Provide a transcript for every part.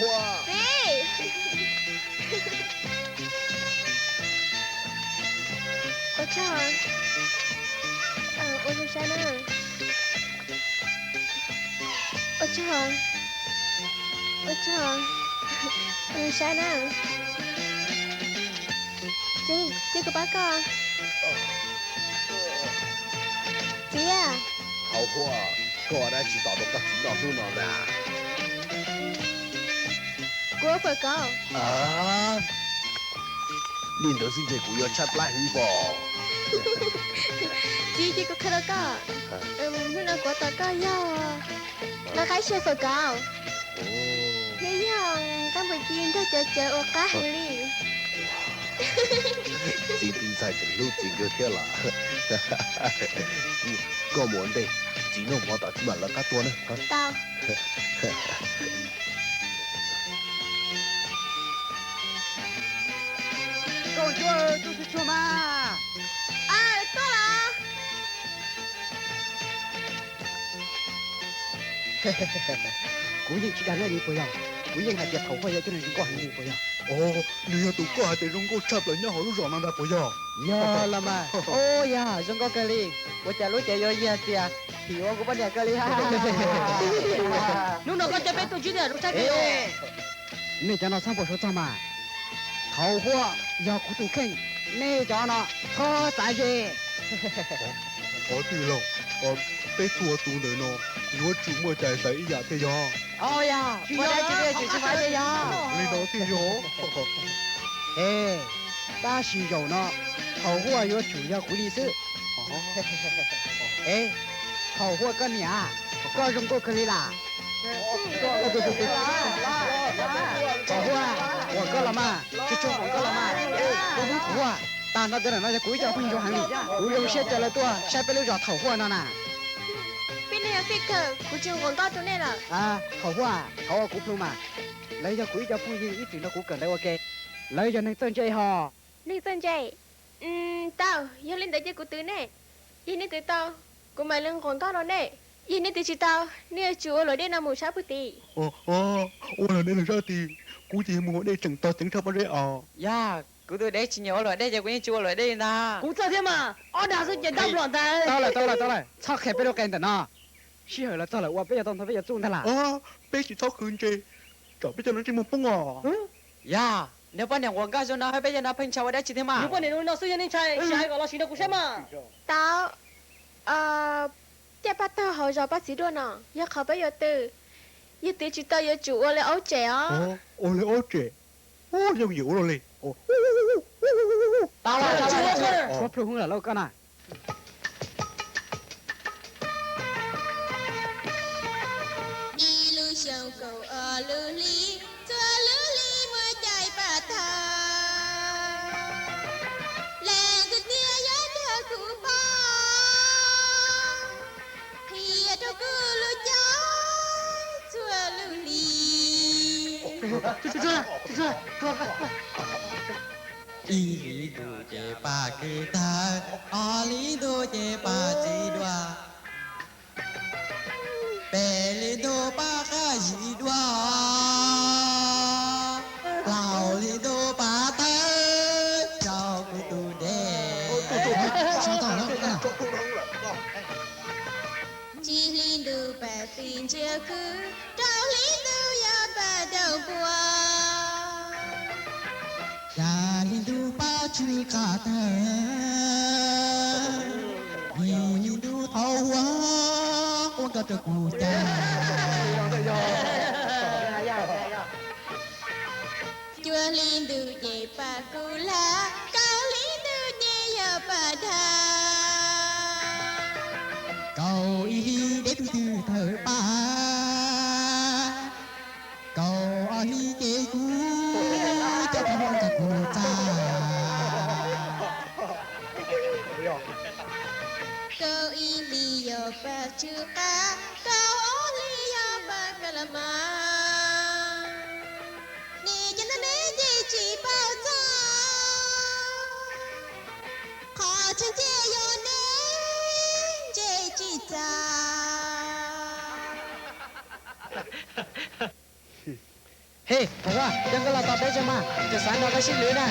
Txiv, ua tsaug, ua zoo sab na. Ua tsaug, ua tsaug, ua zoo sab na. Txiv, txiv, kuv pab koj. Txiv, Thaum Huaj, koj ua dab tsi tos rau koj txiv noj hnub no na? Kuv ua fawm kauv. Li ntawd xwb ntshe kuv yuav tshaib plab heev pob. Txiv, cia kuv qhia rau koj, hnub no kuv tos koj yog lawv qab siab fawm kauv, thiab yog nqaij npua ci nrog cov cawv uas qab heev li. Txiv tus ntxhais tseem hlub txiv kawg thiab los. Koj mus ua ntej, txiv noj mov tas txiv mam lawv qab tuaj na. Tau. Nkauj Ntsuab, tuaj txhua txhua mas. Tuaj los. Kuv yeej tsis dag nej li puas yog? Kuv yeej hais tias Thaum Huaj yog ib tug neeg zoo nkauj heev li puas yog? Nws yog tus koj hais tias zoo nkauj tshaj plaws nyob hauv lub zos no ntag puas yog? Yog los mas. Ua yog zoo nkauj kawg li. Ua cas lub cev yuav yiag txias phim ua kuv poj niam kawg li. Hnub no koj coj peb tuaj ntsib tiag zoo saib peb. Nej cov no txhob npau suav txog mas. Thaum Huaj yog kuv tus kheej, nej cov no txhob txav ze. Qhov twg los, peb txhua tus ntawm no yuav tsum muaj cai xaiv ib yam thiaj yog. Yog, muaj dab tsi thiaj tsum xib fab thiaj yog. Li no thiaj yog. Es, tab sis zaum no Thaum Huaj yuav tsum yog kuv li xwb. Es, Thaum Huaj koj niam, koj zoo nkauj kawg li las. Thaum Huaj, uas koj los mas, tsuag tsuag uas koj los mas. Koj hlub Thaum Huaj, tag nrho cov ntawm no yog kuv ib co phooj ywg zoo heev li. Kuv zoo siab caw lawv tuaj saib peb lub zos Thaum Huaj no na. Peb ne yog fij kawg, kuv tsis nquas nkauj rau nej lawm. Thaum Huaj, thov ua kuv plhu mas. Lawv yog kuv ib co phooj ywg ib txwm nrog kuv kawm ntawv ua ke. Lawv yog neeg txawj ntse hos. Neeg txawj ntse? Tau, yog li ntawd ces kuv twv nej. Yog nej twv tau, kuv mam li nquas nkauj rau nej. Yog nej twv tsis tau, nej yuav tsum ua luam dej no mus sab pug tid. Ua luam dej no sab tid, kuv ces yog mus ua dej tseem tog ceev tshaj pob zeb os. Yog, kuv tus dev tsis nyiam ua luam dej ces kuv yeej tsis ua luam dej li ntag. Kuv txawj thiab mas, ob dag xwb ces ntab npluam ntag. Tau lawm, tau lawm, tau lawm, txhob qhia peb lub qe ntawm no. Sij hawm los txog lawm uas peb yuav tau ntho peb yuav txuj ntag las. Peb tsis txhob khwv ntsej, tsam peb cov no ntsej muag poob os. Yog, nws poj niam nquas nkauj zoo no peb cov no pheej ntshaw ua dab tsi thiab mas. Nws poj niam zoo no xwb yog nej ntshai, sim hais kom los sim nrog kuv saib mas. Tau, tej paj tawg hauv zos paj txiv duaj no yog qhov peb yuav twv. Yog twv tsis tau yuav tsum ua li aub tsem os. Ua li aub tsem, yooj yim ua luaj li. Tshuav plhu hwv lawm lauj koj na. Ib lub xyoo kaum ob lub hli, txhua lub hli muaj cai paj tag. Leej twg thiaj yuav nrog kuv pab, qhia rau kuv lub caij txhua lub hli. Ib hlis ntuj ces paj kwv tawg, ob hlis ntuj ces paj txiv duaj, peb hlis ntuj paj qab zib duaj, plaub hlis ntuj paj thawj rau kuv tus dej. Tsib hlis ntuj paj txiv ntsiab kwv, rau hlis ntuj yog paj daum npua, xya hlis ntuj paj tsw qab tawg, yim hlis ntuj Thaum Huaj ua nkauj rau kuv caij. Cuaj hlis ntuj ces paj kuv lag, kaum hlis ntuj ces yog paj dag. Kaum ib hlis dej twb twb tawg paj, kaum ob hlis ces kuv caij tau ua nkauj kuv txaj. Kaum ib hlis yog paj tsw qab, kaum ob hlis yog paj ka la mas. Nej cov no nej nce tsis paub txog, qhov tseeb ces yog nej nce tsis txog. He, Yog koj los tos peb tso mas, tseem xav nrog koj sib lwv na.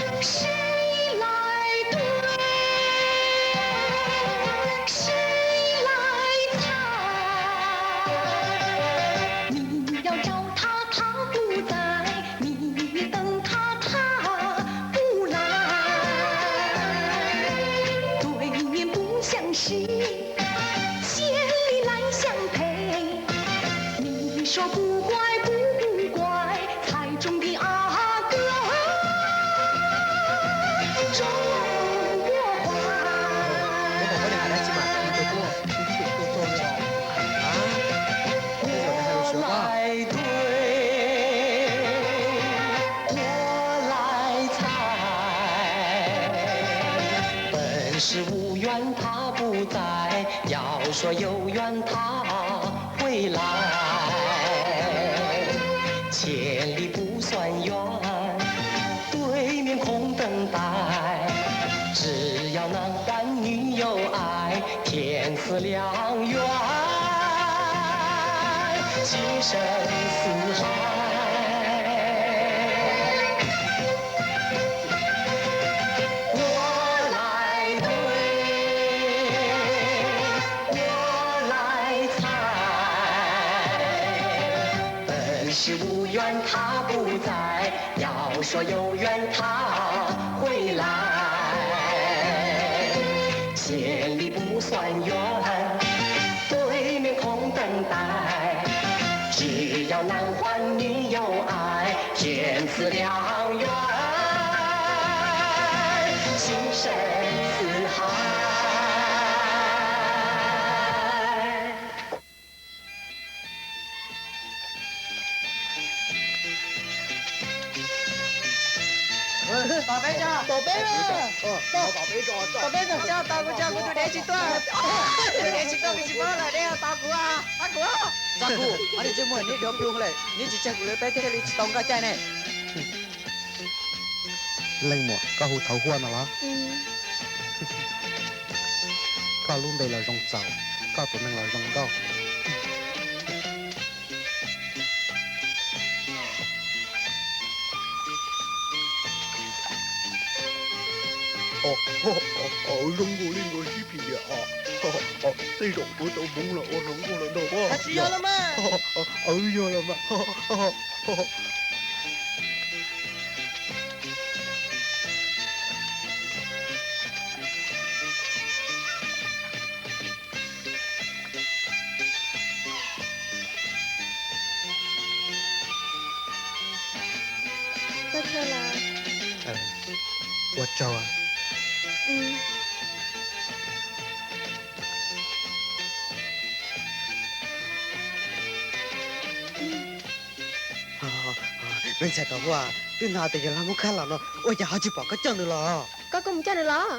本是无缘他不在，要说有缘他会来，千里不算远，对面空等待，只要男欢女友爱，天赐良缘，情深似海。 我来对，我来猜，本是无缘他不在，要说有缘他会来，千里不算远，对面空等待，只要男欢女友爱， 天赐良缘，情深似海。 Tos peb tso, tos peb, tos peb tso, tos kuv tso kuv tus dev tsis tuaj, tus dev tsis tuaj kuv tsis paub lawm, dev tos kuv, pab kuv. Txhob kuv, ob niag ntsej muag neb dua plhu lawm, neb tsis tseg kuv lawm peb thiaj li tsis tau nkoj caij ne. Leej muam, koj hu thaum huaj no los? Koj lub npe los zoo txaus, koj tus neeg los zoo nkauj. Zoo nkaus li nkawd sib phim tiag os. Tej zaum kuv tau hmoov los ua hluas nkauj los ntag. Tsis yog los mas. Yog los mas. Koj tsaug lawm. Ua tsaug. Me ntxhais Paj Huab, twb hnov tias yawg Lag Muab Khab los no, ua cas ho tsis pom koj coj nws los? Koj kuj mus coj nws los?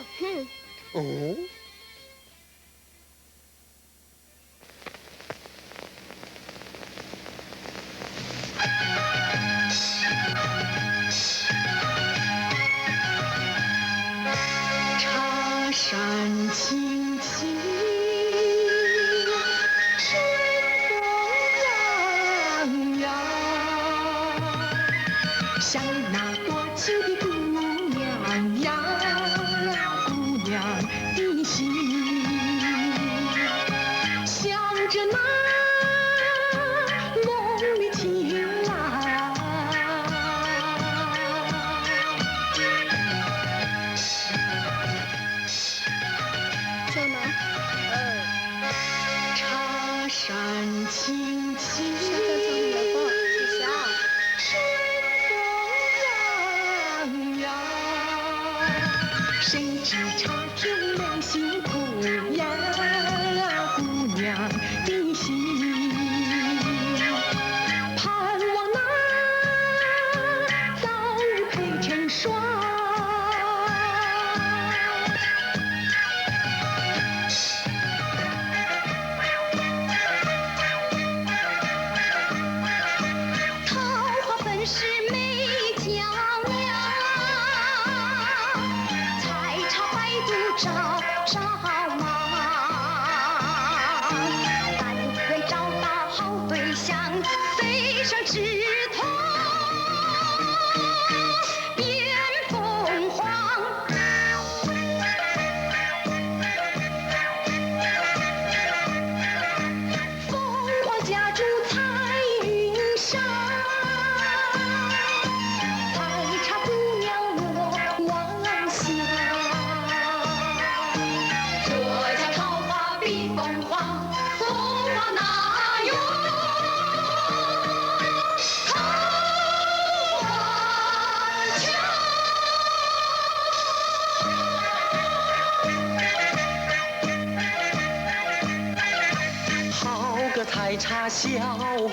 好个采茶小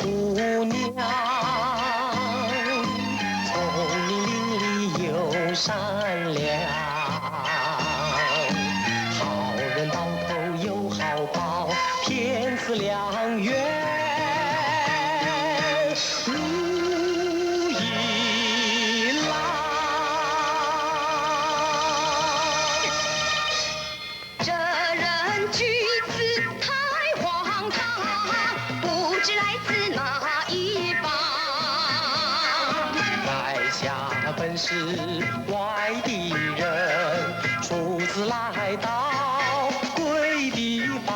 姑娘，聪明伶俐又善良。好人到头有好报，天赐良缘无与伦。 这人举止太荒唐，不知来自哪一方。在下本是外地人，初次来到贵地方。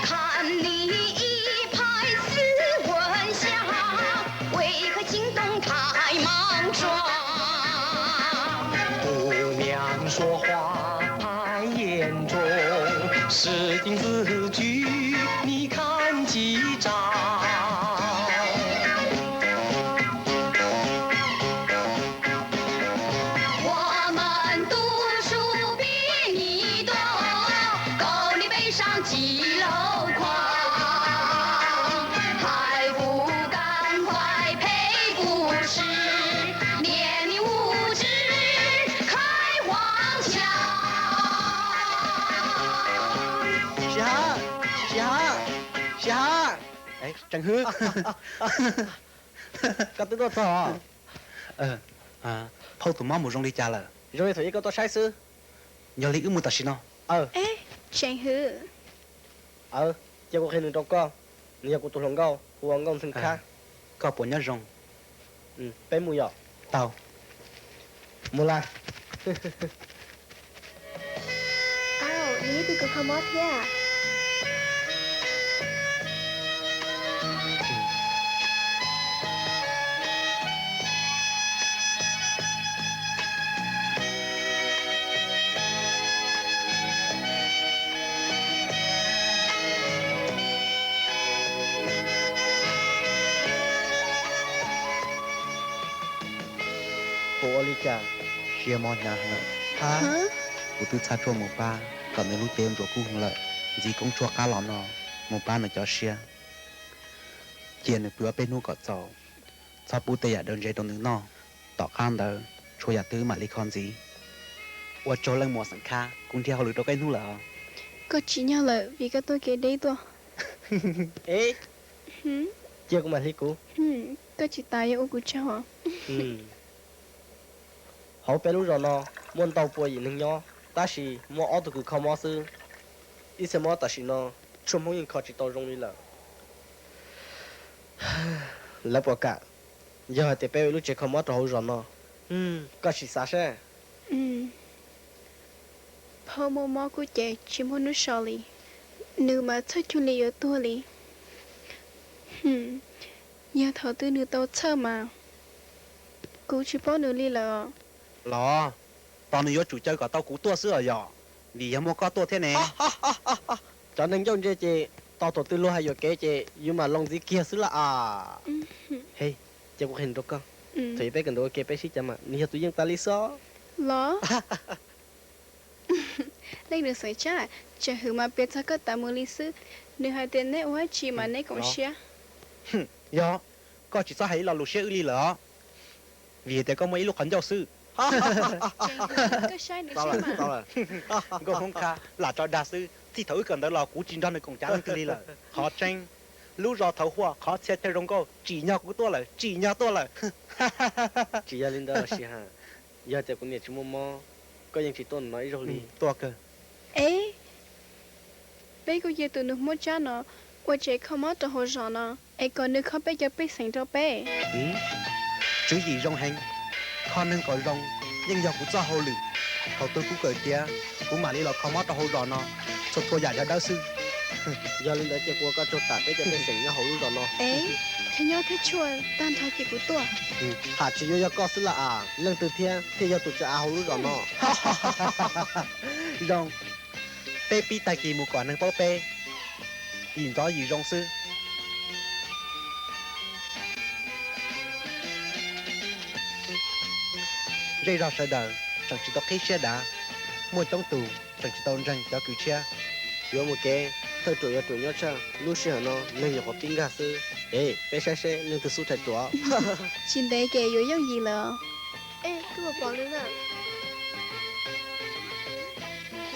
看你一派斯文相，为何行动太莽撞？姑娘说话太严重，失敬字句你看几张？ 我们读书比你多，够你背上几箩筐。还不赶快赔不是，念你无知开黄腔。Sij Hawm, Sij Hawm, Sij Hawm. Tseem Hwm, koj twb tuaj txog. Phauj tus mob mus zoo li cas lawm? Zoo li thaum ub koj tuaj saib xwb. Yog li wb mus tam sim no. Tseem Hwm. Cia kuv qhia nws rau koj. Nws yog kuv tus hluas nkauj, hu ua Nkauj Ntxhee Khab. Koj puas nyob zoo? Peb mus yom. Tau. Mus lawm. Au, nws yog tus kws kho mob thiab. Puas ua li cas? Siab mob hnyav heev lawm. Kuv twb txhaj tsuag mus pab kom nws lub cev ntsuav kub heev lawm. Ntxiv koob tshuaj qab los no mus pab nws cov siab, cia nws pw ob peb hnub kom txaus, txhob pub tej yam dawb ntsev rau nws noj. Tom qab ntawd tshuav yam twg mam li kho ntxiv. Ua tsaug leej muam Xeem Khab, kuv nrhiav hauj lwm rau koj ib hnub lawm os. Koj tsim nyog lawm vim koj tuaj kev deb tuaj. Cia kuv mam hlib kuv. Koj tsis tas yuav ua kuv tsaug. Hauv peb lub zos no muaj ntau pua yim neeg nyob, tab sis muaj ob tug kws kho mob xwb. Ib txhia mob tam sim no tshuaj Hmoob yeej kho tsis tau zoo li lawm. Lawv puas kam yog hais tias peb ua ib lub tsev kho mob rau hauv zos no? Koj sim xav seb. Phauj muaj mob kub ces tsis muaj hnub so li, nws mas txhawj cuag li yuav tuag li. Yog thaum twg nws tau txhawj mas kuv tsis paub nws li lawm. Los, tos nws yuav tsum caw kom tau kuv tuaj xwb os yom, vim yog muaj koj tuaj thiab ne. Cov neeg ncauj ntse ces tos thaum twg luag hais yuam kev ces yus mam loo ntxiv kiag xwb lawm as. He, cia kuv qhia rau koj, thaum peb kawm ntawv ua ke peb sib cav mas nws yog tus yeej tas li xwb. Los, leej nus xeem Tsab, Tseem Hwm mas piav txog koj tas mus li xwb, nws hais tias neb ua dab tsi mas neb koom siab. Yog, koj tsis txhob hais ib lo lus siab wb li lawm os, vim hais tias koj muaj ib lub qhov ncauj xwb. Nkauj Hmoob Khab, lam tso dag xwb, txij thaum wb kawm ntawv los kuv tsis nrog nws koom cav leej twg li lawm. Qhov tseeb, lub zos Thauv Huaj qhov txhia chaw zoo nkauj tsim nyog kuv tuaj lawm, tsim nyog tuaj lawm. Tsis yog li ntawd Sij Hawm, yog tias kuv niam tsis muaj mob, koj yeej tsis tuaj no ib zaug li. Tuaj kawg. Ev, peb kuj cia tus nus Hmoob Tsab no ua tsev kho mob rau hauv zos no, es kom nws kho peb cov pej xeem rau peb. Tswv yim zoo heev, kho neeg kom zoo yeej yog kuv txoj hauj lwm. Thaum twg kuv kawm tiav, kuv mam li los kho mob rau hauv zos no, txhua txhua yam yog dawb xwb. Yog li ntawd cia kuv ua koj tsaug tam peb cov pej xeem nyob hauv lub zos no. Ev, Nyob thiab tshuaj tag nrho ces kuv tuaj. Ham tsis yuav yog koj xwb los as, leej twg thiab thiaj yog tus tswv av hauv lub zos no? Zoo, peb pib tag kis mus kom neeg paub peb, yim ntxov yim zoo xwb. Zej zog sawv daws tseem tsis tau qhib siab dav, muaj coob tus tseem tsis tau ntseeg cov kws tshiab. Yuav mus kev, thawj ruam yuav ruam nyob tshaj, lub sij hawm no neeg nyuam qhuav pib nkag xwb. Es peb saib seb leej twg xub thawj ruam. Tsis ntev ces yuav yooj yim lawm. Ej, koj puas pom li na?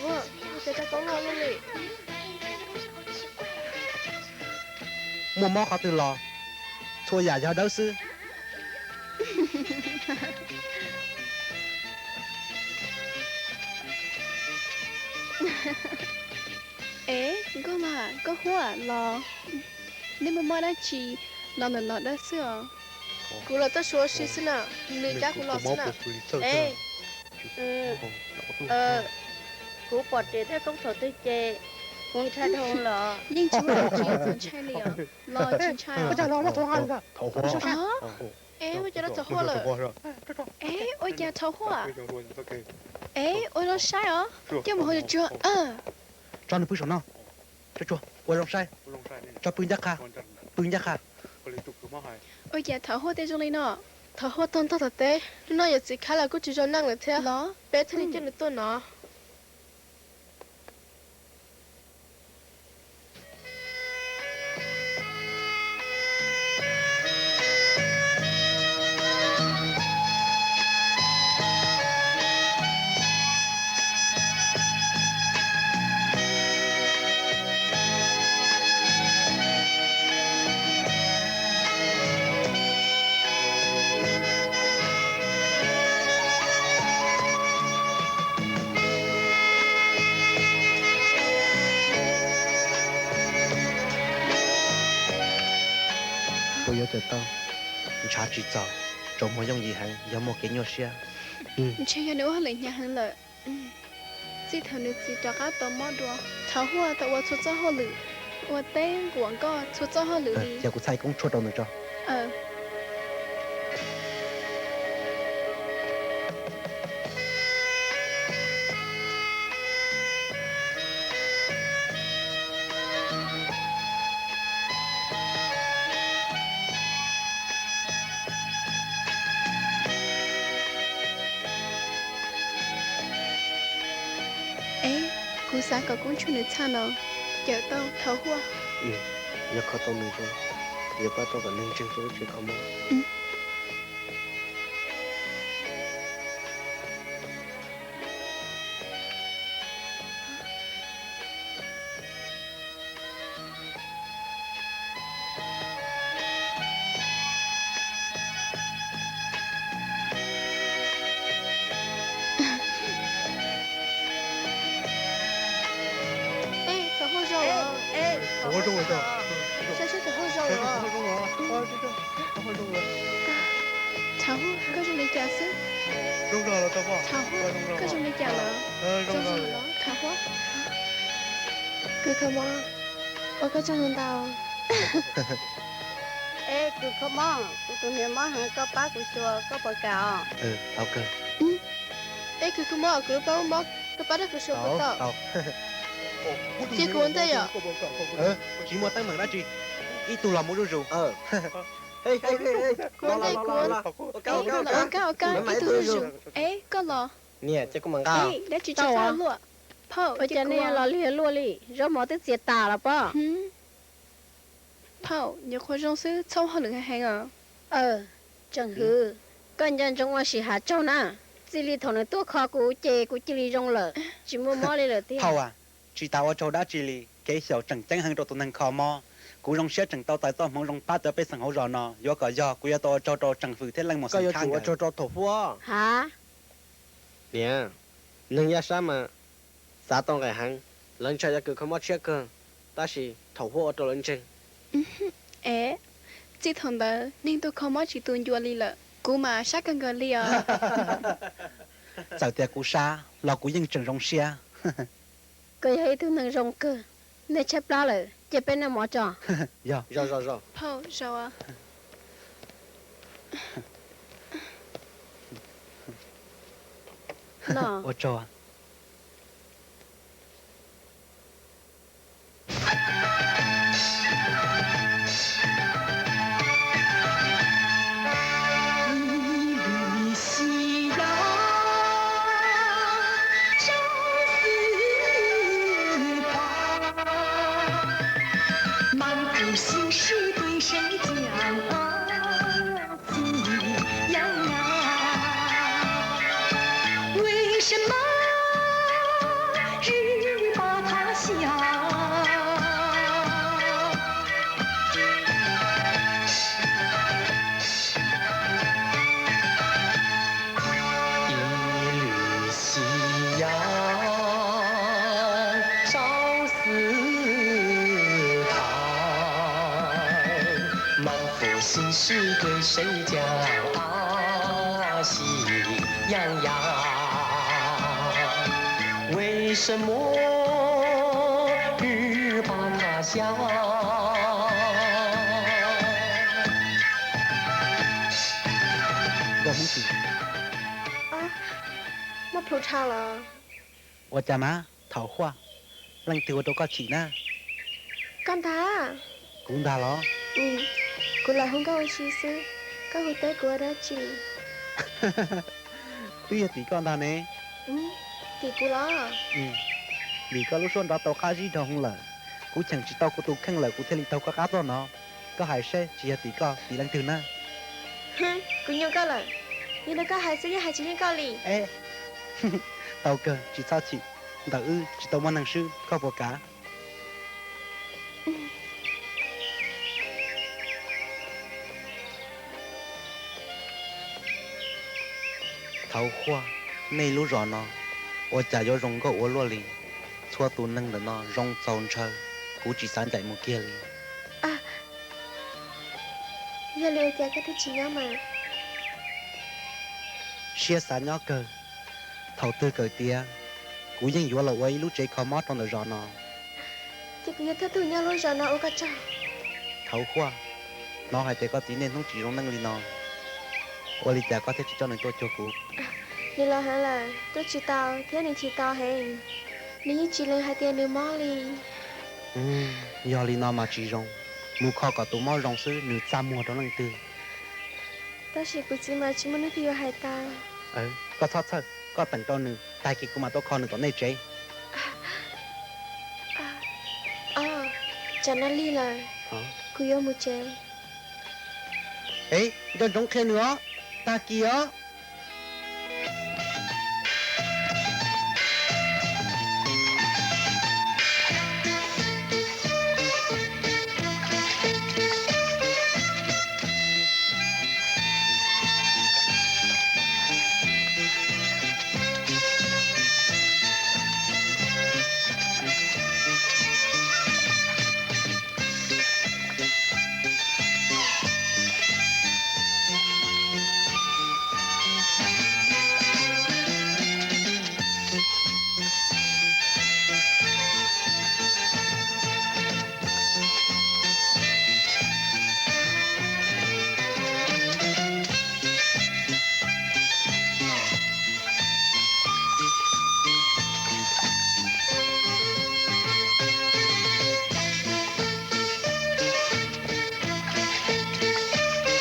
Ua, ua cas rau koob loj luaj li? Muaj mob qhov twg los, txhua yam yog dawb xwb. Es Nkauj Mag, Nkauj Huab los, neb muaj mob dab tsi los ntawm no dawb xwb os? Kuv los tuaj suav si xwb na, nws cab kuv los xwb na. Es, kuv pom tes thiab koob thaum twg ces kuv ntshai dhau los. Yeej tsis muaj dab tsi yuav txaus ntshai li os, los tsis ntshai os. Es ua cas los Thaum Huab lawm? Es ua cas Thaum Huab? Es ua zoo saib os, coj mus hauv tsuag. Tso nws pw saum no. Tso tsuag, ua zoo saib. Tso pw ncaj qha, pw ncaj qha. Ua cas Thaum Huab tej zoo li no? Thaum Huab tuag ntog tom teb, hnub no yawm txiv khab los kuj tsis zoo neej lawm thiab los, peb thiaj li coj nws tuaj no. Kuv yuav tsum tau ntshav tsis txaus, tsaus muag yooj yim heev yog muaj kev nyuaj siab. Ntshe yog nws ua hauj lwm hnyav heev lawm. Txij thaum nws txiv rov qab tau mob dua, Thaum Huab tau ua txhua txoj hauj lwm, ua teb nquam nkoj txhua txoj hauj lwm li. Cia kuv txhaj ib koob tshuaj rau nws tso. Es, kuv xav kom koob tshuaj nws txhaj no cawm tau Thaum Huab. Yog kho tau nws zoo, yuav pab tau kom neeg ntseeg rau lub tsev kho mob. Thaum Huab zoo, saib seb Thaum Huab zoo. Thaum Huab, koj zoo li cas xwb? Thaum Huab, koj zoo li cas lawm? Zoo los Thaum Huab? Kws kho mob, ua koj tsaug ntau. Es kws kho mob, kuv tus niam mob heev, koj pab kuv xyuas koj puas kam os? Es kws kho mob, kuv lub plab mob, koj pab dag kuv xyuas puas tau? Cia kuv ua ntej yom. Tsis muaj teeb meem dab tsi, ib tug los mus zuj zus. Kuv ua ntej, kuv ua ntej. Ua kab ua kab, ib tug zuj zus. Es koj los. Niam, cia kuv mam nqa. Dab tsi tsis txhob luaj. Phauj, ua cas nej los lig luaj li, zaub mov twb txias tas los pob. Phauj, nyuam qhuav zoo xwb, txhob ua hauj lwm heev heev os. Aw, tseem hwv, koj nco ntsoov ua sim hav tsaug na. Txij li thaum nws tuaj kho kuv ces kuv cia li zoo lawm, tsis muaj mob li lawm tiag. Phauj a, tsis tas ua tsaug dab tsi li, kev xyaum tseem ceeb heev rau tus neeg kho mob. Kuv zoo siab tseem tau txais txoj hmoov zoo pab cov pej xeem hauv zos no. Yuav kom yog kuv yuav tau ua tsaug rau tseem hwv thiab leej muam xeem khab nkawd. Hav, niam, neeg yaj sab mas xav tau nqaim heev, lawv ntshai cov kws kho mob tshiab kawg, tab sis Thaum Huab ua rau lawv ntseeg. Es, txij thaum ntawd neeg tuaj kho mob tsis tu ncua li lawm, kuv mas sab kawg nkaus li os. Txawm tias kuv sab los kuv yeej tseem zoo siab. Koj yog ib tug neeg zoo kawg, nej tshaib plab lawm, cia peb noj mov tso. Phauj, zaum. Ua tsaug. Ib lwm xyoo tsaus xwb thaum, mas pum xim sib tw seev caug ob xi yaj yaj. 为什么日把他乡 Nkauj Hmoob Xwm, muaj plhu tshaj los? Ua cas mas Thaum Huaj, leej twg ua rau koj chim na? Koj ntag. Kuv ntag los? Kuv lam hu nkauj ua si xwb, koj hu teb kuv ua dab tsi? Twb yog tim koj ntag ne. Tim kuv los? Vim koj lub suab nrov tau qab zib dhau hwv lawm, kuv cheem tsis tau kuv tus kheej lawm kuv thiaj li taug koj qab tuaj no. Koj hais seb tsis yog tim koj tim leej twg na? Kuv nyuaj koj lawm, yog li koj hais xwb yeej hais tsis yeej koj li. E, tau kawg tsis txhob chim, ntawm wb tsis tau muaj neeg swb koj puas kav? Thaum Huaj, nej lub zos no ua cas yuav zoo nkauj ua luaj li? Txhua tus neeg ntawm no zoo txaus ntshaw, kuv tsis xav ncaim mus kiag li. Yog li ua cas koj thiaj tsis nyob mas? Siab xav nyob kawg. Thaum twg kawm tiav, kuv yeej yuav los ua ib lub tsev kho mob rau ntawm zos no. Ces kuv yuav thawj tug nyob lub zos no ua koj tsaug. Thaum Huaj, hnov hais tias koj txiv niaj hnub tsis zoo neej li no, ua li cas koj thiaj tsis coj nws tuaj cuag kuv? Nws los heev lawm, tuaj tsis tau thiab nws chim tau heev. Nws yeej tsis lees hais tias nws mob li. Yog li no mas tsis zoo, mus kho kom tus mob zoo xwb nws txaj muag rau leej twg. Tab sis kuv txiv mas tsis muaj leej twg yuav hais tau. Koj txhob txhawj, koj teem rau nws, tag kis kuv mam tuaj kho nws tom nej tsev. Tsam no lig lawm, kuv yuav mus tsev. E, nco ntsoov qhia nws os, tag kis os.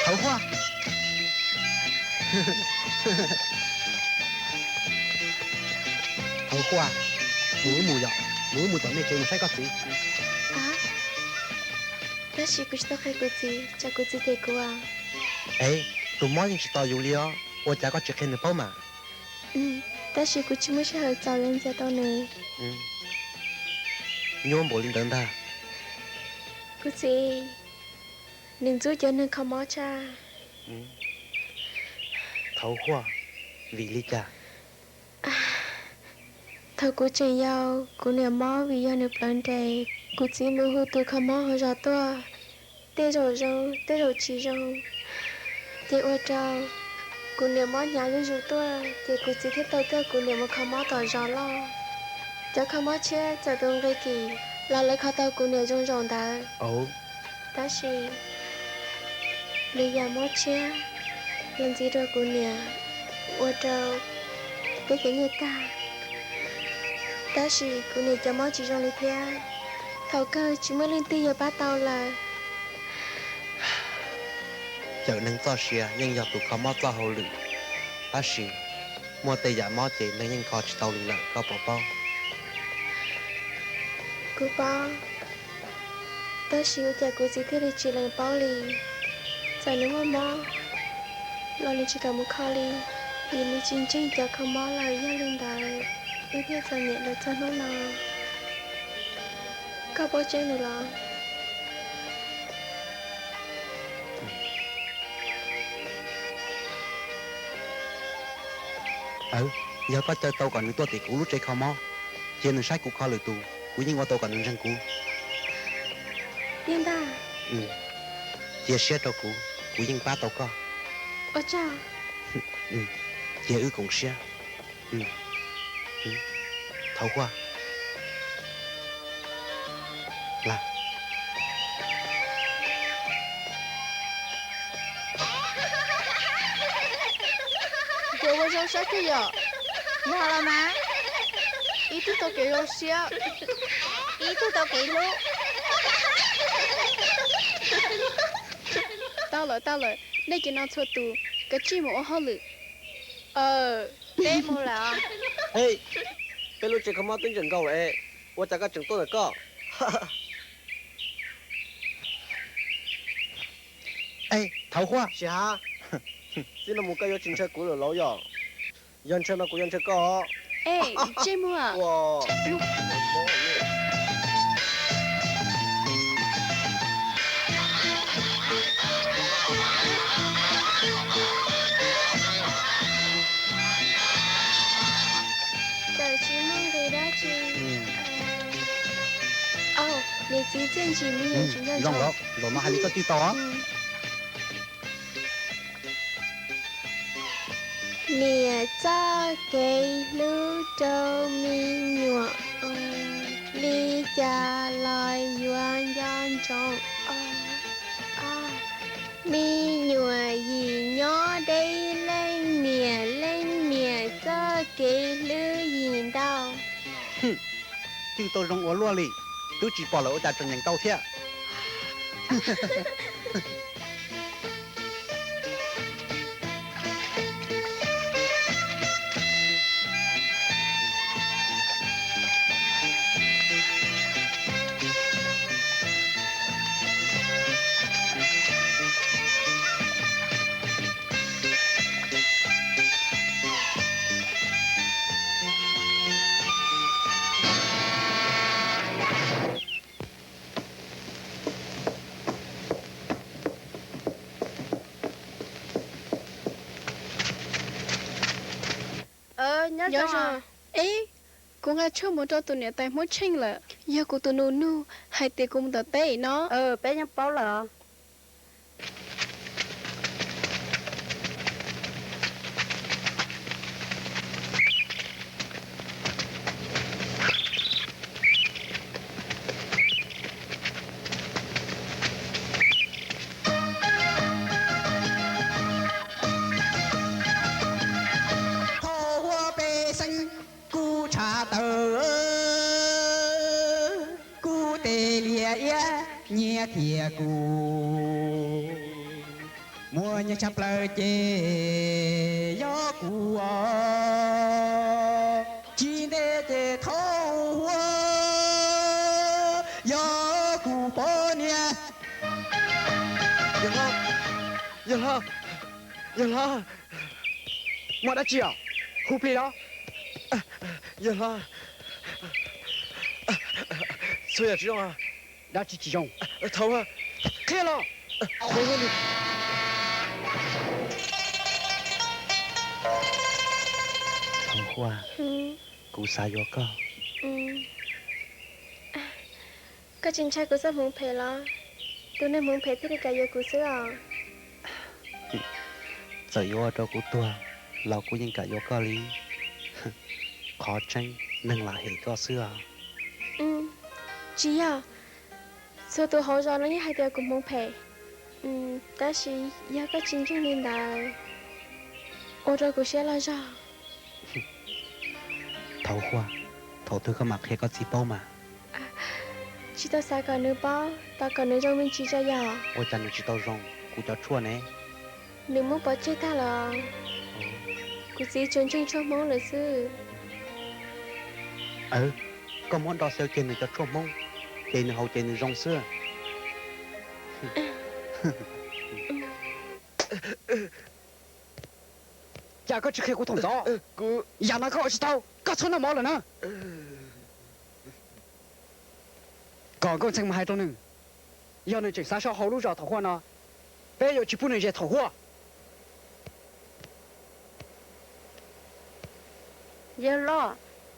Thaum Huaj, Thaum Huaj, mus wb mus yom, mus wb mus tom nej tsev mus saib koj txiv. Tab sis kuv tsis tau qhia kuv txiv, tsam kuv txiv cem kuv. E, tus mob yeej tsis tos yus li os, ua cas koj tsis qhia nws paub mas? Tab sis kuv tsis muaj sij hawm txaus yuav ntxias tau nws. Nyuaj npaum li ntawd ntag. Kuv txiv, nws ntxub cov neeg kho mob tshaj. Thaum Huaj, vim li cas? Thaum kuv tseem yau, kuv niam mob vim yog nws plawv nres. Kuv txiv mus hu tus kho mob hauv zos tuaj, tej zaum zoo, tej zaum tsis zoo. Ces ua rau kuv niam mob hnyav zuj zus tuaj, ces kuv txiv thiaj tau coj kuv niam mus kho mob tom zos loj. Cov kho mob tshiab txawm tus nqi kim los lawv kho tau kuv niam zoo zaum ntawd. Tab sis lwm yam mob tshiab Los ntxiv rau kuv niam ua rau peb cov nyiaj tag, tab sis kuv niam cov mob tsis zoo li thiab. Thaum kawg tsis muaj leej twg yuav pab tau lawm. Cawm neeg txoj sia yeej yog tus kho mob txoj hauj lwm, tab sis muaj tej yam mob ces neeg yeej kho tsis tau li lawm, koj puas paub? Kuv paub, tab sis ua cas kuv txiv thiaj li tsis lees paub li? Txawm nws muaj mob los nws tsis kam mus kho li, vim nws tsis ntseeg cov kho mob lawm. Yog li ntawd, wb thiaj txom nyem los txog hnub no. Koj paub tseeb lawm los? Yog koj caw tau kom nws tuaj tim kuv lub tsev kho mob, cia nws saib kuv kho lwm tus, kuv yeej ua tau kom nws ntseeg kuv. Tiag ntag. Cia siab rau kuv, kuv yeej pab tau koj. Ua tsaug. Cia wb koom siab. Thaum Huaj, ua zoo saib kawg yom. Mus los mas, ib tug tau kev zoo siab, ib tug tau kev hlub. Tau lawm, tau lawm, nej cov no txhua tus kav tsij mus ua hauj lwm. Peb mus lawm. Peb lub tsev kho mob twb ntseem nkaus lawm, ua cas koj tseem tuaj ntawm koj? Thaum Huaj, txij no mus koj yuav tsis ntshaw kuv lawm lauj yom? Yog ntshaw mas kuv yuav ntshaw koj. Tsej muag. Txawm tsis muaj nqis dab tsi, niam txiv txiaj ntsim me nyuam tsis nco ntsoov. Zaum no hais li koj twb tau. Niam txoj kev hlub rau me nyuam li cas los yuav nco ntsoov. Me nyuam yim nyob deb leej niam, leej niam txoj kev hlub yim ntau. Twb tau zoo ua luaj li, twb tsis pom lawm ua cas tseem nyeem tau thiab. Nyob zoo. Eb, kuv nqa tshuaj mus rau tus niam tais Hmoob Tsheej lawm. Yog kuv tus nus nug hais tias kuv mus tom teb no. Peb yeej paub lawm. Thaum Huaj pej xeem kuj tshav tawm, kuj tes lias iab nyias thiab kuj muaj nyias tshaj plaws ces yog kuv os. Tsis ntev ces Thaum Huaj yog kuv poj niam. Yawg hlob, yawg hlob, muaj dab tsi os? Hu plig los. Yawg hlob, txhua yam tsis zoo. Dab tsi tsis zoo? Thaum Huaj, qhia los. Thaum Huaj, kuv xav yuav koj. Koj tsis ntshai kuv txoj hmoov phem los? Tus neeg hmoov phem thiaj li kam yuav kuv xwb os. Txawm yuav ua rau kuv tuag los kuv yeej kam yuav koj li. Qhov tseeb neeg lam hem koj xwb os. Tsis yog, txhua tus hauv zos no yeej hais tias kuv hmoov phem. Tab sis yog koj tsis ntseeg li ntawd, Ua rau kuv siab loj zog. Thaum Huaj, thaum twg koj mam qhia koj txiv paub mas? Tsis tau xav kom nws paub, tos kom nws zoo me ntsis tso yog. Ua cas nws tsis tau zoo, kuv cov tshuaj ne? Nws muab pov tseg tag los? Kuv txiv tsuas ntseeg tshuaj Hmoob lawm xwb. Aw, koj muab do xyaw kiag nws cov tshuaj Hmoob, ces nws haus ces nws zoo xwb. Cas koj tsis qhia kuv thaum ntxov? Yam no koj ua tsis tau, koj txhob noj mov lawm na. Kom Nkauj Ntxhee mus hais rau nws, yog nws tseem xav so hauv lub zos Thaum Huaj no, peb yuav tsis pub nws ze Thaum Huaj. Yawg loj,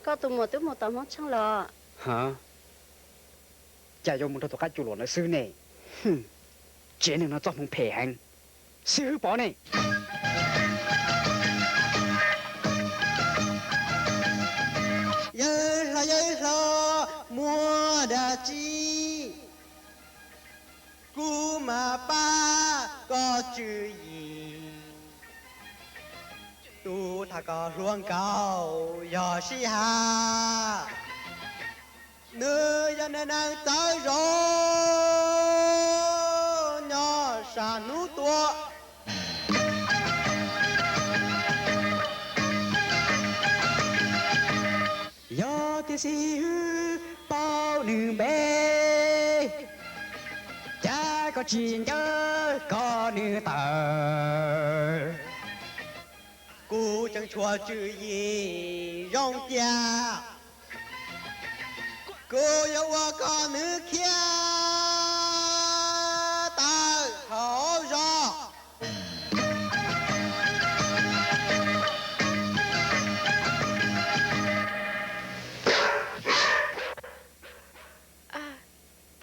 koj tus muam twb mus tom Hmoob Tsheej los? Cas yuav mus nrog tus qab cuj luam ntawd xwb ne? Tsev neeg no txoj hmoo phem heev. Xib hwb Pov ne? Yawg hlob, yawg hlob, muaj dab tsi? Kuv mam pab koj tswv yim. Tus tham koj hluas nkauj yog sib hais, nws yog neeg txawv zos nyob sab hnub tuaj. Yog tias xib hwb paub nws npe, cas koj tsis ncaws kom nws tawm? Kuv tseem tshuav tswv yim zoo cia, kuv yuav ua kom nws khiav tawm hauv zos.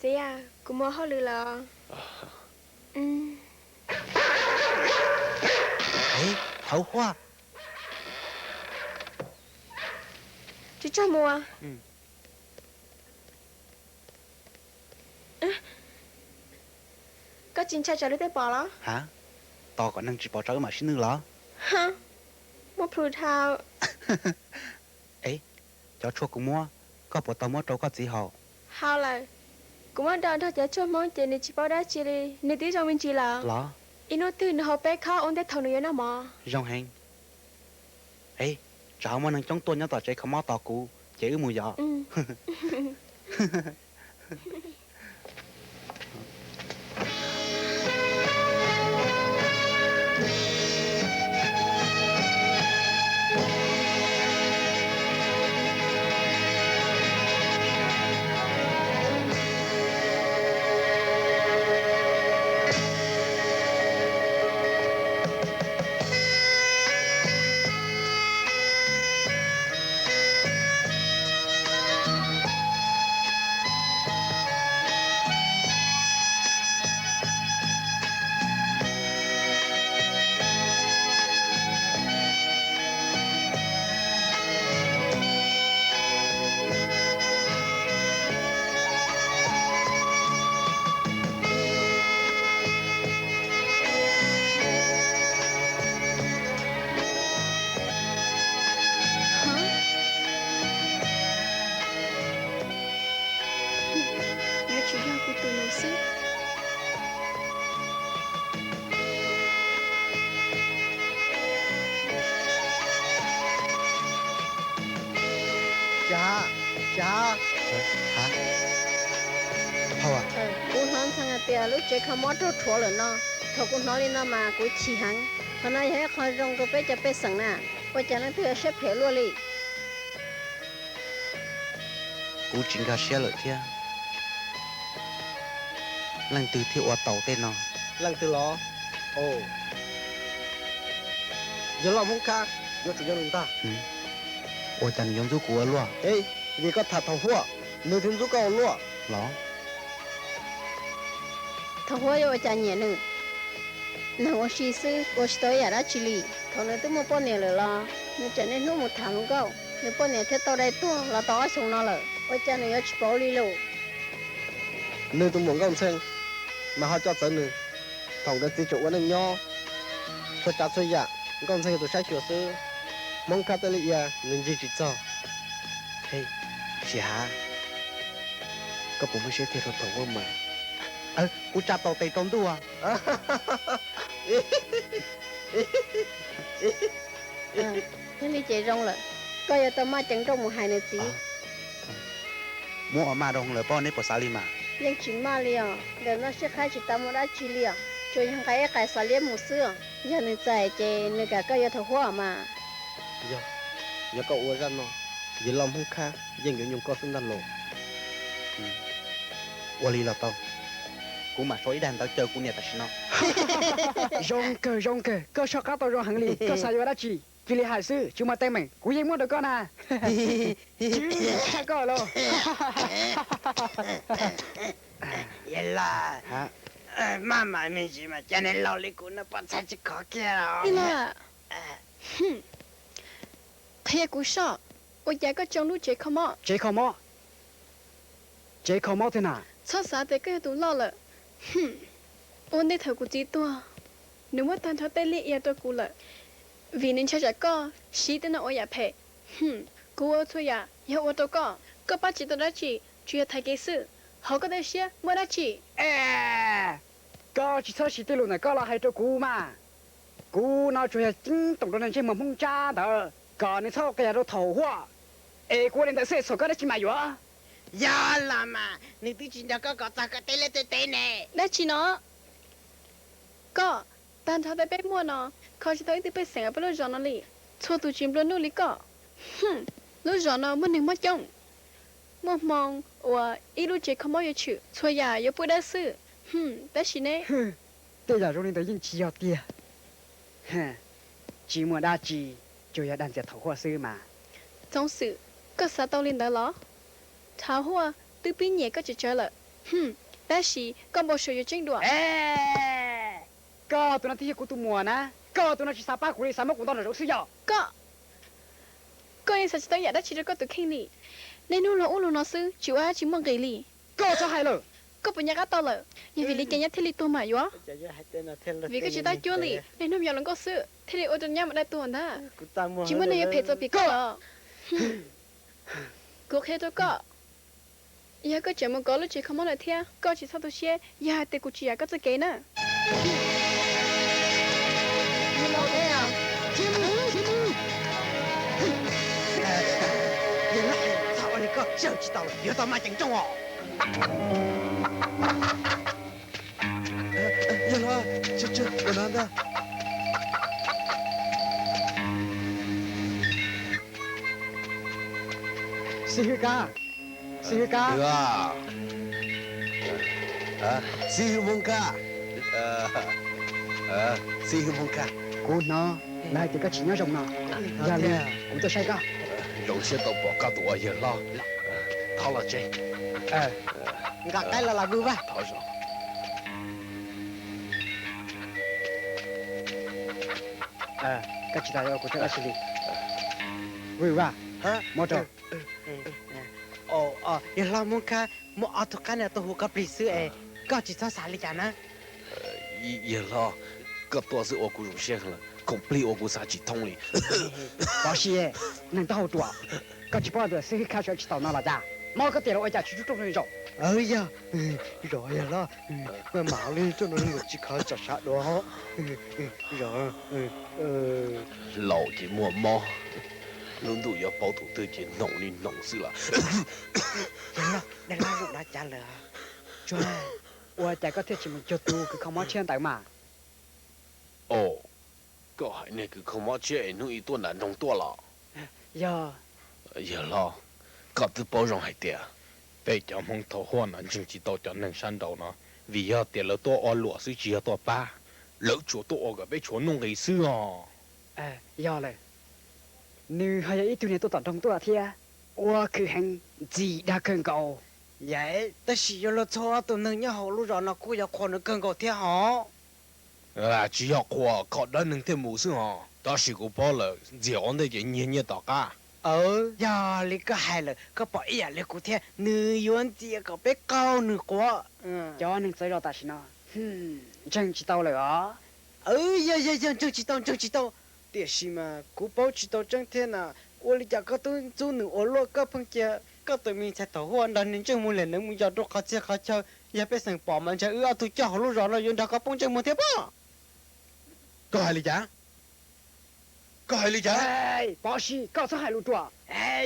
Txiv, kuv mus hauj lwm lawm. Thaum Huaj, tsis txhob mus. Koj tsis ntshai tsam luag tej pom los? Ha, tos kom neeg tsis pom tsam wb mam sib nwj los? Muab plhws dhau. Es, cov tshuaj kuv muab, koj puas tau muab rau koj txiv haus? Haus lawm. Kuv muab do nrog cov tshuaj Hmoob ces nws tsis paub dab tsi li, nws twb zoo me ntsis lawm. Los? Ib hnub twg nws haus peb khob ua ntej thaum nws yuav noj mov. Zoo heev. Es, tsam ho muaj neeg coob tuaj nyob tom tsev kho mob tos kuv, ces wb mus yom. Yuav tsis yog kuv tus nus xwb. Tsis hav, tsis hav. Kuv hnov Ntxhee hais tias lub tsev kho mob raug rhuav lawm no. Thaum kuv hnov li no mas kuv chim heev. Qhov no yog ib qho zoo rau peb cov pej xeem na, ua cas leej twg yuav siab phem luaj li. Kuv tsis nkag siab lawm thiab. Leej twg thiaj ua tau tej no? Leej twg los? Yog Lauj Hmoob Khab, yuav tsum yog nws ntag. Ua cas nws yuav ntxub kuv ua luaj? Vim koj tham Thaum Huaj, nws thiaj ntxub koj ua luaj los? Thaum Huaj yuav ua cas nyiam nws? Neeg ua si xwb ua tsis tau ib yam dab tsi li. Thaum nws twb muaj poj niam lawm los nws tseem niaj hnub mus tham hluas nkauj, nws poj niam thiaj tau dai tuag los tau ob xyoos no lawm. Ua cas nws yuav tsis pauv li lauj? Nws tus muam Nkauj Ntxhee mas ho coj txawv nws. Thaum nkawd txiv tseem ua neej nyob, txhua tsav txhua yam Nkauj Ntxawg yog tus saib xyuas xwb, Hmoob Khab Teb Liab Iab nws ncig tsis txog. Sij Hav, koj puas muaj siab tiag rau thaum ua mas? Kuv tsa tau tes rau ntuj. Yog li ces zoo lawm, koj yuav tau maj ceev nrooj mus hais nws txiv. Muab ua maj zoo lawm pob, neb puas xav li mas? Yeej tsis maj li os, ntawm no sij qab tsis tau muaj dab tsi li os, tsuas yog nqa ib qais xav liab mus xwb os. Yog nws txais ces nws kam koj yuav thaum huab mas. Yog, yog koj ua zaj no, yawg loj Hmoob Khab yeej yuav nyoo koj xwb ntag los. Ua li los tau, kuv mam sau ib daim ntawv caw kuv niam tam sim no. Zoo kawg zoo kawg, koj soj qab tau zoo heev li, koj xav yuav dab tsi cia li hais xwb, tsis muaj teeb meem kuv yeej muab rau koj na. Tsis koj los. Yawg loj, maj mam me ntsis mas cas niag laus li kuv no poj txhais tsis khov kiag. Qhia kuv soj, ua cas koj tsoo lub tsev kho mob? Tsev kho mob? Tsev kho mob thiab na? Txhob xav tias koj yog tus loj lawm. Ua ntej thaum kuv txiv tuag, nws muab tag nrho tej liaj ia rau kuv lawm, vim nws ntshai tsam koj siv tej no ua yam phem. Kuv ua txhua yam yog ua rau koj, koj pab tsis tau dab tsi, tsuas yog thaiv kev xwb. Hauv koj tej siab muaj dab tsi? Koj tsis txhob siv tej lus ntawm koj los hais rau kuv mas. Kuv no tsuas yog ceeb toom rau niag ntsej muag Hmoob Tsab ntawd kom nws txhob ua qias rau thaum huaj, es kuv ua li ntawd xwb, txhaum koj dab tsi mas yuav. Yog los mas nws twb tsis nrog koj kov txog koj tej liaj tej teb ne. Dab tsi no? Koj, tag nrho tej peb muaj no, kho tsis tau ib tug pej xeem peb lub zos no li. Txhua tus tsis nplua nuj li koj. Lub zos no muaj neeg mob coob, muaj hmoo uas ib lub tsev kho mob yuav tshwm, txhua yam yuav pub dawb xwb. Tab sis ne, tej yam zoo li ntawd yeej tsis yog tiag. Tsis muaj dab tsi, tsuas yog dag ntxias thaum huaj xwb mas. Txoov Xwm, koj xav tau li ntawd los? Thaum huaj twb pib nyiam koj tsawv tsawv lawm, tab sis koj npau suav yuav tseeb dua. Koj tus no thiaj yog kuv tus muam na, koj tus no tsis xav pab kuv li, xav muab kuv ntaus nraum zoov xwb yog? Koj, koj yeej xav tsis tau yam dab tsi rau koj tus kheej li. Niaj hnub luag ub luag no xwb, tsis ua dab tsi muaj nqis li. Koj txhob hais lawm. Koj puas nco qab tau lawm, yog vim li cas nyab thiaj li tuag mas yuav? Vim koj tsis tab cuab li, niaj hnub yos hluas nkauj xwb thiaj li ua rau nyab mus dai tuag ntag. Tsis muaj neeg yuav phem txaus pem koj los. Kuv qhia rau koj, yog koj tseem mus kov lub tsev kho mob lawm thiab, koj tsis txhob tu siab yog hais tias kuv tsis zam koj txoj kev na. Yog li koj sawv tsis tau, yuav tau maj ceev nrooj os. Yog los, tsw tsw, ua no ntag. Xib hwb Kab, xib hwb Kab. Xib hwb Hmoob Kab, xib hwb Hmoob Kab. Kuv hnov lawv hais tias koj tsis nyob zoo no, yog li kuv tuaj saib koj. Zoo siab tau pom koj tus ua yawg hlob. Thov los tsev. Nqa qaib los lam vwj vaj. Koj tsis tas ua kuv tsaug dab tsi li. Vwj vaj, muab rau. Yawg hlob Hmoob Kab, muaj ob tug qaib no tuaj hu koj plig xwb es koj tsis txhob xav li cas na. Yawg hlob, koj tuaj xwb ua kuv zoo siab heev lawm, khoom plig ua kuv xav tsis thoob li. Pov Siab, neeg taub hau ruam, koj tsis paub tias xib hwb Khab sawv tsis taus no los cas? Mob koj tiag los ua cas tsis rub rooj zaum? Yog, zov yawg hlob, maj mam li rooj no tsis kho tsam sab dua. Zov, laus ces muaj mob, lub ntuj yuav pauv tus twg ces hnoos li hnoos xwb las. Yawg hlob, dab laug zoo dab cas lawm? Tsuag, ua cas koj thiaj tsis mus cuag tus kws kho mob tshiab ntawd mas? Os, koj hais niag kws kho mob tshiab es hnub ib tuaj nram nroog tuaj los? Yog. Yawg hlob, koj twb paub zoo hais tias peb cov Hmoob thaum huaj no ntseeg tsis tau cov neeg sab nraud no, vim yog tias lawv tuaj ua luam xwb tsis yog tuaj pab, lawv tsuas tuaj ua kom peb tshuav nuj nqis xwb os. Yog lawm, nws ho yog ib tug niag tuaj tom nroog tuaj thiab, ua khwv heev, ntxim dag kawg nkaus. Yog, tab sis yuav luag txhua tus neeg nyob hauv lub zos no kuj yuav qhuas nws kawg nkaus thiab hos. Tsis yog qhuas, kho dawb neeg thiaj mus xwb hos. Tab sis kuv paub lawm, ntxias ua ntej ces nyiag nyiaj tom qab. Yog li koj hais lawm, koj pom ib yam li kuv thiab, nws yuav ntxias kom peb qaug nws quav. Cov neeg txawv zos tam sim no ntseeg tsis tau lawm os. Yog yog yog, ntseeg tsis tau, ntseeg tsis tau. Tiam sis mas kuv paub tsis tau tseeb thiab na, ua li cas koj twb ntxub nws ua luaj, koj pheej cia koj tus me ntxhais thaum huaj nrog niag ntsej muag liam neev mus yos rau qhov txhia qhov chaw, yog pej xeem pom mas ntshe wb ob tug coj hauv lub zos no yuav nrog koj poob ntsej muag thiab pob. Koj hais li cas? Koj hais li cas? Pov Sij, koj txhob hais lus ruam.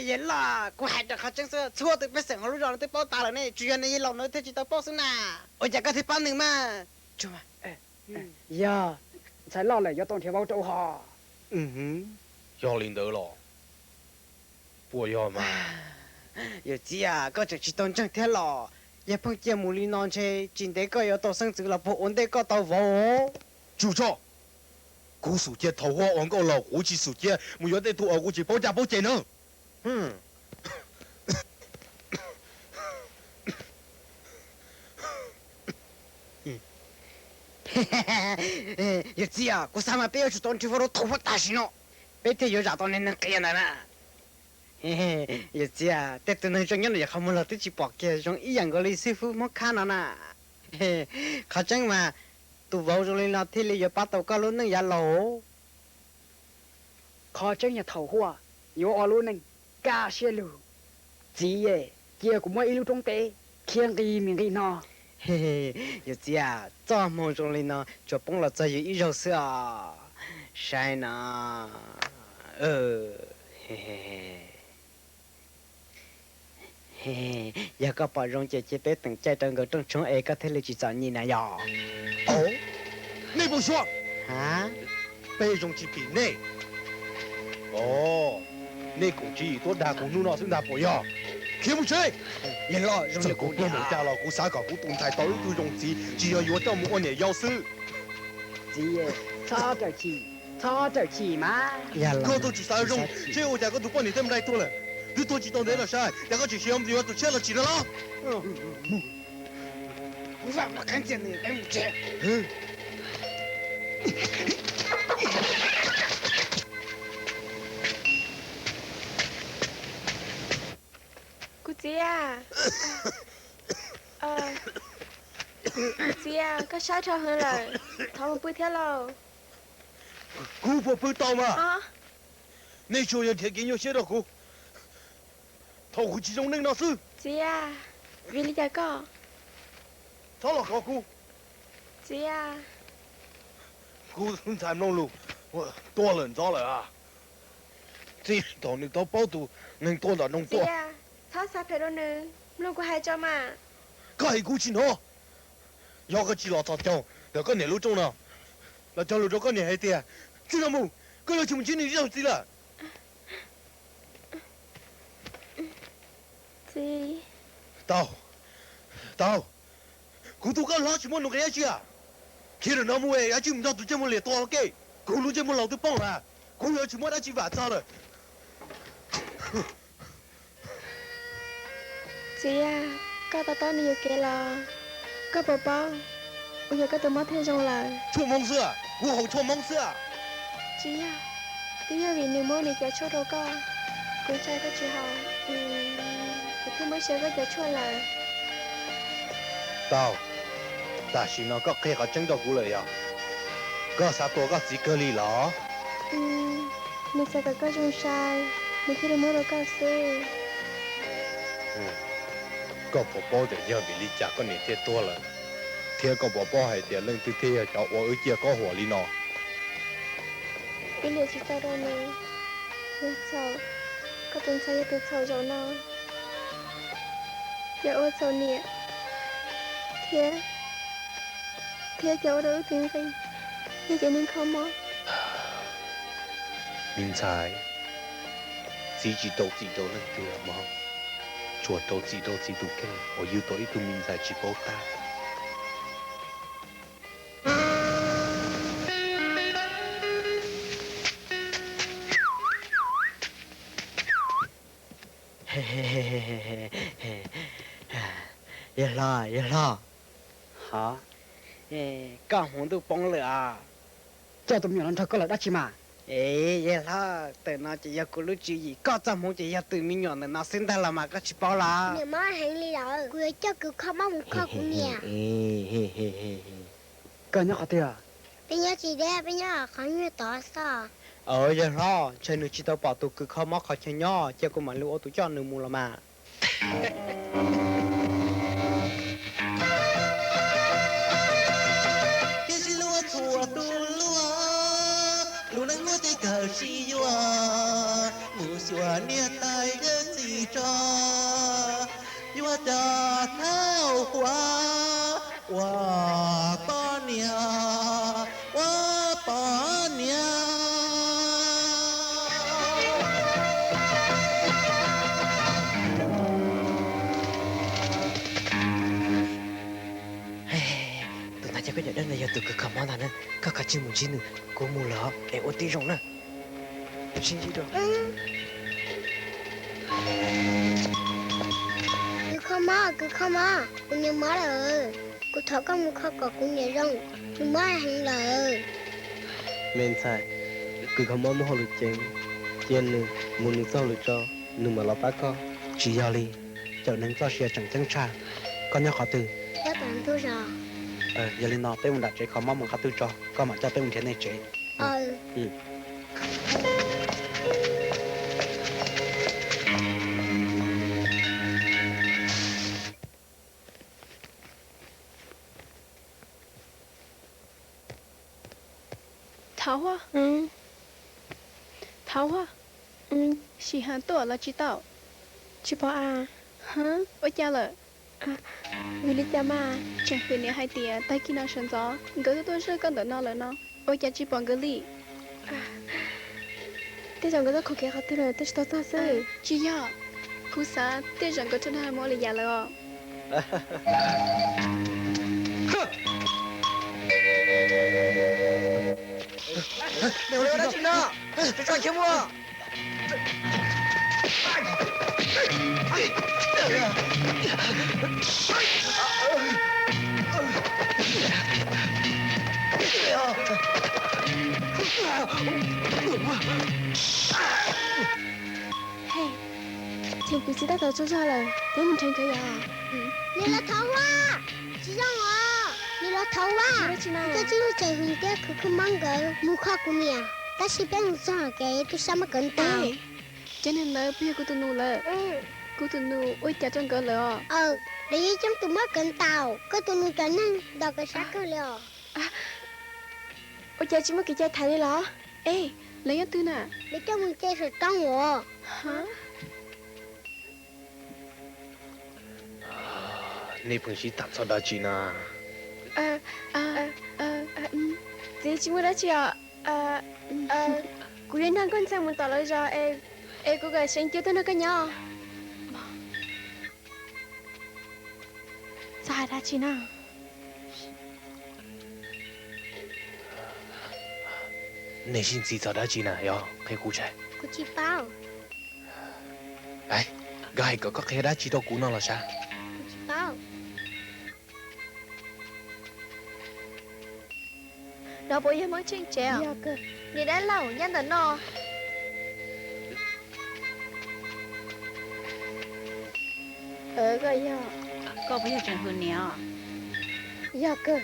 Yawg loj, kuv hais rau qhov tseeb xwb, txhua tus pej xeem hauv lub zos no twb paub tas lawm ne, tsuas yog nws yawg laus no thiaj tsis tau paub xwb na. Ua cas koj thiaj paub nws mas? Yog ntxhais loj lawm yuav tau nrhiav vauv rau hos. Yog li ntawd los puas yog mas? Yawm txiv, koj tseem tsis tau ntseeg thiab los? Yog pheej cia mus li no ntshe tsis ntev koj yuav tau xeeb ntxwv los puag ua ntej koj tau vauv. Tsuj tso, kuv xum cia thaum huaj ua nkauj laus, kuv tsis xum cia mus yuav tej tug uas kuv tsis paub caj paub ces na. Yawm txiv, kuv xav mas peb yuav tsum tau nrhiav vauv rau thaum huaj tam sim no, peb thiaj yuav zam tau niag neeg qias ntawd na. Yawm txiv, tej tus neeg zoo nyob no yog qhov muag los twb tsis pom kiag zoo ib yam nkaus li xib fwb Hmoob Khab no na. Qhov tseeb mas, tus vauv zoo li no thiaj li yuav pab tau koj lub neej yav laus. Qhov tseeb yog thaum huaj yuav ua lub neej kaj siab lug. Txiv, cia kuv muab ib lub roob teb khiav nqi mis nqi no. Yawm txiv, txoj hmoo zoo li no tsuas poob los txog yus ib zaug xwb os. Saib no. Yog koj pom zoo ces cia peb teem caij rau nkawd rooj tshoob es koj thiaj li tsis txom nyem na yog. Nej puas xyuas, peb zoo tsis phim nej. Nej koom tswv yim tuaj dag kuv hnub no xwb ntag puas yog? Khiav mus tsev. Txawm kuv pluag npaum cas los kuv xav kom kuv tus ntxhais tau ib tug zoo txiv, tsis yog yuav coj mus ua niam yau xwb. Txiv, txhob rawm chim, txhob rawm chim mas. Koj twb tsis xav zoo, seb ua cas koj tus poj niam thiaj nplai tuag lawm. Twb tuag tsis tau ntev los saib, cas koj tseem siv yuav tus tshiab los tsim no los? Kuv txiv, kuv txiv, koj sab dhau heev lawm, thov mus pw thiab lauj. Kuv puas pw tau mas? Nej tsuas yog nrhiav kev nyuaj siab rau kuv thaum kuv tsis zoo neej no xwb. Txiv, vim li cas koj? Txhob los kov kuv. Txiv, kuv ntxhais mloog lus tuag lawm ntxov lawm. Txij thaum nws tau paub tus neeg tuaj nram nroog tuaj. Txhob xav phem rau nws, mloog kuv hais tso mas. Koj hais kuv tsis hnov. Yog koj tsis los txhos caug ntawm koj niam lub rooj no, los cog lus rau koj niam hais tias, txij no mus koj yuav tsis mus ntsib nws ib zaug txiv lawm. Tau, tau, kuv tus koj hlob tsis muaj nqis dab tsi a. Khiav ram no mus es dab tsi mus nrog tus ntsej muag liam tua ua ke. Kuv lub ntsej muag laus twb poob lawm, kuv yuav tsis muaj dab tsi vam txog lawm. Txiv, koj to taub nws yuam kev los? Koj puas paub, ua yog koj tus mob thiaj zoo lawm. Tshuaj Hmoob xwb, kuv haus tshuaj Hmoob xwb. Tsis yog, twb yog vim nws muab nws cov tshuaj rau koj, kuv ntshai koj tsis haus, kuv thiaj muab siav koj cov tshuaj lawm. Tau, tam sim no koj qhia qhov tseeb rau kuv lawm yog koj xav tua koj txiv kawg li los? Nws xav kom koj zoo sai, nws thiaj li muab rau koj xwb. Koj puas paub tias yog vim li cas koj niam thiaj tuag lawm, thiab koj puas paub hais tias leej twg thiaj yog cov ua wb ciaj koj huam li no? Wb liam tsis tau rau nws, nws txhaum, koj tus ntxhais yog tus txhaum zaum no, cov ua txhaum niam thiab, thiab cov ua rau wb tus nqi, yog cov neeg kho mob. Me ntxhais, txiv tsis tau txim rau leej twg mog, tsuas tau txim rau txiv tus kheej uas yug tau ib tug me ntxhais tsis paub tab. Yawg hlob, yawg hlob, koj hmoov ntuj poob lawm os. Coj tus me nyuam no nrog koj lawm dab tsi mas? Es yawg hlob, ntawm no ces yog kuv lub tswv yim, koj txoj hmoov ces yog tus me nyuam ntawm no xwb ntag los mas koj tsis paub los? Niam mob heev li lawm, kuv yuav coj kwv kho mob mus kho kuv niam. Koj nyob qhov twg? Peb nyob tsis deb, peb nyob qhov nyuag tod xwb. Aws, yawg hlob, ntshe nws tsis tau pom tus kws kho mob qhov chaw nyob, cia kuv mam li ua tus coj nws mus los mas. Tiam sis luag txhua tus luag, lub neej luag tej kawg sib yuav, mus xyuas niam tais yawm txiv tso, yuav cov thaum ua, ua poj niam, ua poj niam. Tus ntawd ces koj cov dab ntawd yog tus kws kho mob ntag na, koj kav tsij mus ntsib nws, kuv mus lawm es ua tib zoo na. Sib ntsib dua. Kws kho mob, kws kho mob, kuv niam mob lawm, kuv thov koj mus kho kom kuv niam zoo, nws mob heev lawm. Me ntxhais, kws kho mob muaj hauj lwm ceev, cia nws mus nws txoj hauj lwm tso, nws mam los pab koj. Tsis yog li, cawm neeg txoj sia tseem ceeb tshaj. Koj nyob qhov twg? Nyob tom ntug zos. Yog li no peb mus nram tsev kho mob mus qhov twg tso, koj mam coj peb mus nrhiav nej tsev. Thauv Huaj, Thauv Huaj, Sij Has tuaj los tsis tau? Tsis pom a. Ua cas lawm? Vim li cas mas? Tseem hwm niam hais tias tag kis no sawv ntxov nkawd twb tuaj zaj koj ntawm no lawm no, ua cas tsis pom nkawd li? Tej zaum nkawd tuaj khov kev qhov twg lawm, twb tsis tau txog xwb. Tsis yog, kuv xav tej zaum nkawd rau dag mus ua li yam lawm os. Nws ua dab tsi no? Tso tso khiav mus. Ces kuv txiv tab tom tsaug zog lawm, peb mus nrhiav nkawd yom. Niam laus Thauv Huaj, tsis zoo os, niam laus Thauv Huaj, koj tsis yog tseem hwm tias kws kho mob nkawd mus kho kuv niam, tab sis peb mus txog kev twb sab mob kawg ntaus. Cov neeg ntawd puas yog kuv tus nus lawm? Kuv tus nus ua cas rau nkawd lawm os? Aws, lawv yeej coob tus mob kawg ntaus, koj tus nus cov neeg ntaus kawg sab kawg li os. Ua cas tsis muaj kev cai thaiv li los? Ej, lawv nyob twg na? Lawv coj mus nce saum roob os. Nej pheej sib tham txog dab tsi na? Txiv, tsis muaj dab tsi os. Kuv yuav nrog Nkauj Ntxawg mus tom lawv zos es kuv kom Seev Cua tuaj nrog koj nyob. Txog hais dab tsi na? Nej sib ntxiv txog dab tsi na yog qhia kuv tsev. Kuv tsis paub. Nkawd hais kom koj qhia dab tsi rau kuv no los sav? Kuv tsis paub. No puas yog Hmoob Tsheej tsev os? Niam dab laug, nyob ntawm no. Koj yog, koj puas yog tseem hwm niam os? Yog kawg,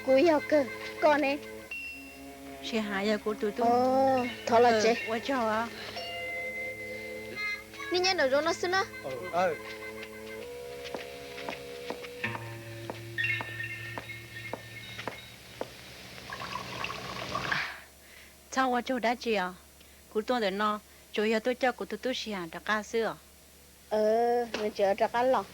kuv yog kawg, koj ne? Sij Has yog kuv tus tub. Thov los tsev. Ua tsaug. Nej nyob nraum zoov no xwb na. Txhob ua tsaug dab tsi os. Kuv tuaj ntawm no tsuas yog tuaj coj kuv tus tub Sij Has rov qab xwb os. Nws tseem rov qab los.